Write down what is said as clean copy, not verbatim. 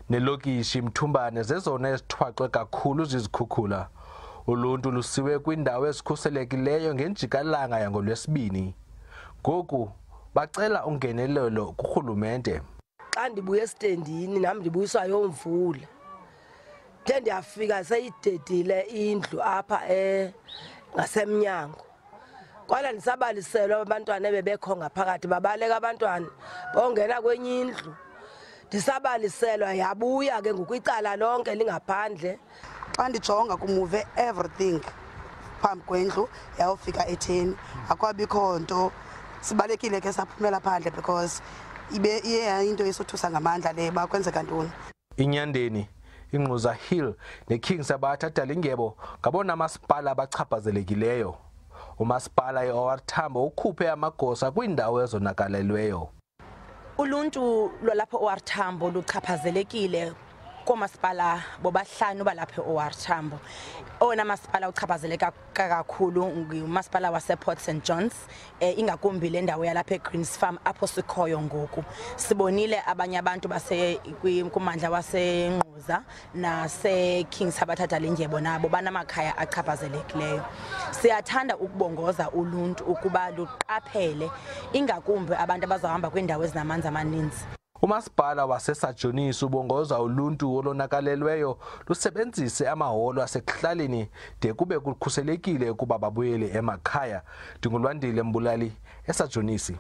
Nelokishi Mthumbane zezona ezithwaxwe kakhulu zizikhukhula. Uluntu lusiwe kwiindawo ezikhuselekileyo ngenjikalanga yangoLwesibini. Ngoku bacela ungenelelo kurhulumente. Xa ndibuya esitendini nam ndibuyiswa yomvula. Ndithe ndiyafika seyidedile indlu apha ngasemnyango. Kwala ndisabaliselwa abantwana ebebekho ngaphakathi, babaleka abantwana bongena kwenye indlu. Ndisabaliselwa yabuya ke ngoku icala lonke lingaphandle. Xa ndijonga kumuve everything phambi kwendlu yawufika etheni, akwabikho nto. Sibalekile ke saphumela phandle because ibe iye into esothusa ngamandla le uba kwenzeka ntoni. Inyandeni, Ingquza Hill neKing Sabatha Dalindyebo ngabona masipala abachaphazelekileyo. Umasipala iOR Tambo ukhuphe amagosa kwiindawo ezonakalelweyo. Uluntu lwalapha eOR Tambo luchaphazelekile koomasipala bobahlanu balapha eOR Tambo. Owona masipala uchaphazeleka kakhulu ngumasipala wasePort St Johns, ingakumbi le ndawo yalapha eGreens Farm apho sikhoyo ngoku. Sibonile abanye abantu base kumandla waseNgquza naseKing Sabatha Dalindyebo nabo banamakhaya achaphazelekileyo. Siyathanda ukubongoza uluntu ukuba luqaphele, ingakumbi abantu abazawuhamba kwiindawo ezinamanzi amaninzi. Umasipala waseSajonisi ubongoza uluntu olonakalelweyo lusebenzise amaholo asekuhlaleni de kube kukhuselekile ukuba babuyele emakhaya. NdinguLwandile Mbulali eSajonisi.